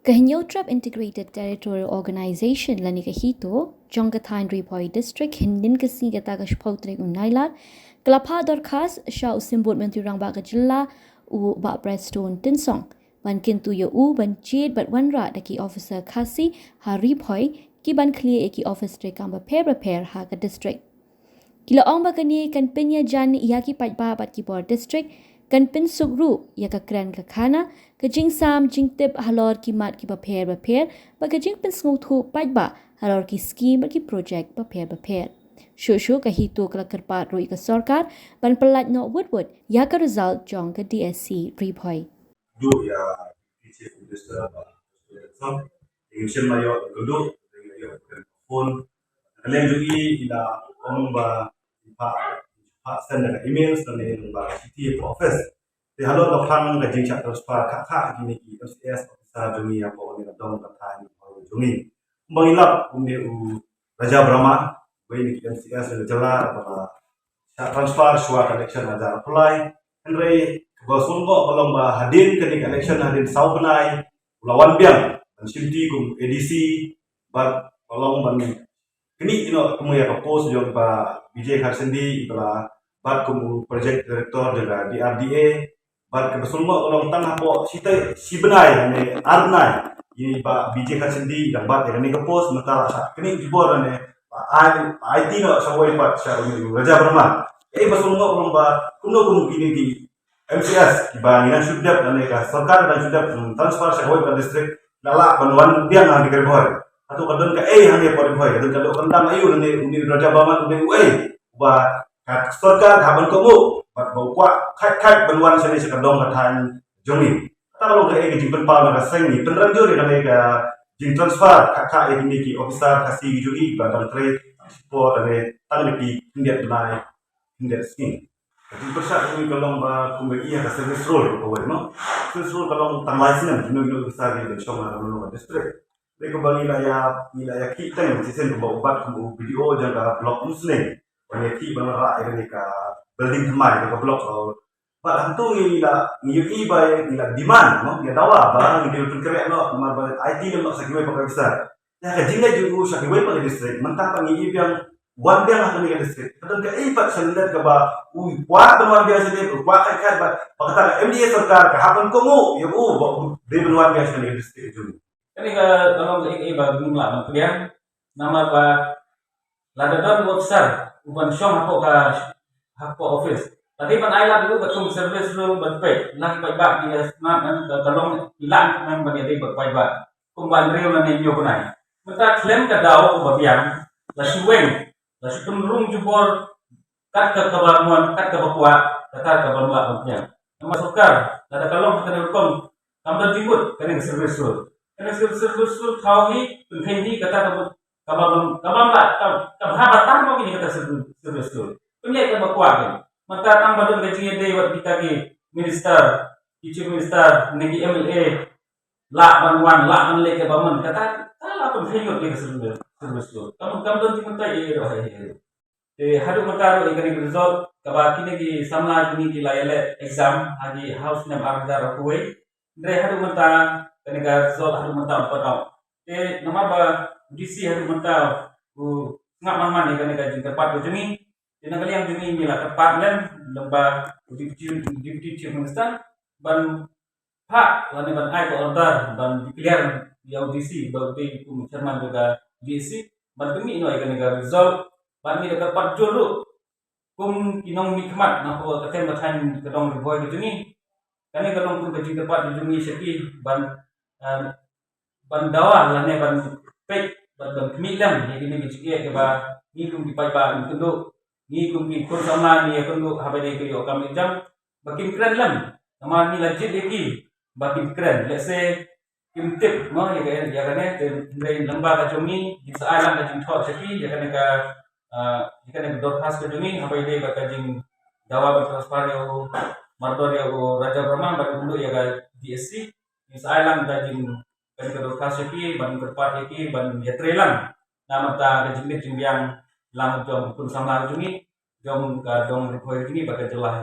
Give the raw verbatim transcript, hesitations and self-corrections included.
Ka Hynñiewtrep Integrated Territorial Organization lane ka HITO jong ka thaiñ Ri Bhoi District hynnin ka sngi kata ka shiphew tarik u Nailar ka la phah dorkhas sha u Symbud Myntri Rangbah ka jylla u Bah Prestone Tynsong ban kyntu ïa u ban jied bad wanrah da ki officer Khasi ha Ri Bhoi ki ban khlieh ïa ki office treikam bapher bapher ha ka district. Ki la ong ba kane kan pynïajan ïa ki paidbah bad ki bor district, kan pynsuk ruh ïa ka kren ka khana, ka jingsam jingtip halor ki mat ki bapher bapher bad ka jingpynsngewthuh paidbah halor ki skim bad ki projek bapher bapher. Shuh shuh ka HITO ka la kyrpad ruh ïa ka sorkar ban pyllait noh wut wut ïa ka result jong ka DSC Ri Bhoi. Duh ïa Deputy Chief Minister ba Prestone Tynsong. Ïa ka mission ma ïoh ka duh, ïa ka phone. Ka liang jong i i la ong ba i phah, i phah send da ka email, send da ka email ba ka shithi ka office. Te halor ka phang ka jingshah transfer kha kha kine ki MCS officer jong i hapoh kane ka dong ka thaiñ jong i. Kumba ngi lap kumne u Raja Brahma, uwei na ki MCS na ka jylla ba la shah transfer shuwa ka election ha hajar arphew lai. Hynrei kaba sngewbha ka long ba hadien kane ka election hadien saw bnai u la wan biang ban shim ti kum ADC bad ka long ban knieh noh kum ïa ka post jong ba Vijay Kharchendi ba la bat kum u project director jong ka DRDA. Bad kaba sngewbha ka long tang hapoh shi tai shi bnai ne ar bnai i ba Vijay Kharchendi i dang bat ïa kane ka post, mynta la shah knieh jubor ne ba ai, ba ai ti noh sha wei pat sha u Raja Brahma. Ei ba sngewbha ka long ba kumno kum kine ki MCS kiba ngi nang shu dep ne ka sorkar nang shu dep transfer sha wei pat district la lah ban wan biang ha Ri Bhoi. Hato ka don kaei hangne hapoh Ri Bhoi, ka don ka doh ka ndam aïu hangne u Raja Brahma u dei uei uba ka sorkar ka hap ban kohnguh bad ba u kwah khat khat ban wan shane sha ka dong ka thaiñ jong ngi. Kata ka long kaei ka jingpynpaw na ka seng ngi pynrem jur ïa kane ka jingtransfer kha kha ïa kine ki officer Khasi ki jong ngi ba dang trei tang shipor ne tang da ki khyndiat bnai khyndiat sngi. Ka jingpyrshah jong ngi ka long ba kumba ïa ka service rule kawei, no? Service rule ka long tang lai snem kino kino ki officer ki ban shong ha kano kano ka district. Dei kumba ngi la ïa, ngi la ïa khih teng shisien kumba u bat kum u BDO jong ka block Umsning. Ban ïa khih ban rah ïa kane ka building thymmai jong ka block. Bad hangto ngi la, ngi ïohi ba ngi la demand, no, ngi la dawa ba ngi dei ban pynkhreh noh namar ba ai ti lem noh sha kiwei pat ki officer. Ïa ka jingleit jong u sha kiwei pat ki district, mynta pat ngi ïohi biang wan biang ha kane ka district. Ka don kaei pat sha lyndet kaba u kwah ban wan biang sha ne, u kwah khat khat bad ba kata ka MDA sorkar ka hap ban kohnguh ïa u ba u dei ban wan biang sha kane ka district jong u. Kane ka, ka long kaei ba ngim lah ban pdiang namar ba lada don u officer u ban shong hapoh ka, hapoh office, lada ban ai lad ïa u katkum service rule ban peit, la ki paidbah ki la smat, ka, ka long ki lah ban ïadei bad paidbah kumba hynriew lane hynñiew bnai. Mynta khlem ka daw kaba biang, la shu weng, la shu pynrung jubor kat ka kaba mon, kat kaba kwah, kata kaba ym lah ban pdiang. Namar sorkar lada ka long ha kane ka rukom, kam don jingmut kane ka service rule. Kane ka service rule thaw hi, pynkheiñ hi kata kaba, kaba, kaba ym lah, kaba, kaba hap ban tam mo kine kata service, service rule. Pynleit kaba kwah hi. Mynta tang ba don ka jingïadei bad kita ki minister, ki chief minister ne ki MLA, lah ban wan, lah ban leit kaba mon, kata, kata la pynkheiñ lut ïa ka service, service rule. Kam, kam don jingmynta ïa, ïa, ïa, ïa. Te haduh mynta ruh ïa kane ka result kaba kine ki samla jong ngi ki la ïaleh exam ha ki, ha u snem ar hajar arphew wei. Hynrei haduh mynta kane ka result haduh mynta ym pat out. Te namar ba u DC haduh mynta u sngap man man ïa kane ka jingkyrpad ka jong ngi. Te na ka liang jong ngi ngi la kyrpad lem lem ba u Deputy, Deputy Chief Minister ban phah lane ban ai ka order ban declare ïa u DC ba u dei kum u chairman jong ka DSC ban pynmih noh ïa kane ka result. Bad ngi da kyrpad jur ruh kum ki nongmihkhmat na ka, ka tem ka thaiñ ka dong Ri Bhoi ka jong ngi. Kane ka long kum ka jingkyrpad ka jong ngi sha ki ban, eh, ban dawa lane ban peit, ban, ban khmih lem ïa kine ki jingeh kiba ngi kum ki paidbah ngi kynduh, ngi kum ki khun samla ngi ïa kynduh haba ïadei ka ïoh kam ïoh jam ba kin kren lem. Namar ngi la jied ïa ki ba kin kren. Let's say kim tip mo ïa ka, ïa kane, te hynrei lyngba ka jong ngi ngin sa ai lang ka jingthoh sha ki ïa kane ka, ah, ïa kane ka dorkhas ka jong ngi haba ïadei bad ka jingdawa ban transfer ïa u mardor ïa u Raja Brahma ban ïakynduh ïa ka DSC. Ngin sa ai lang ka jing, kane ka dorkhas sha ki ban kyrpad ïa ki ban ïatrei lang na bynta ka jingbit jingbiang lang jong ki khun samla jong ngi, jong ka dong Ri Bhoi jong ngi bad ka jylla hi.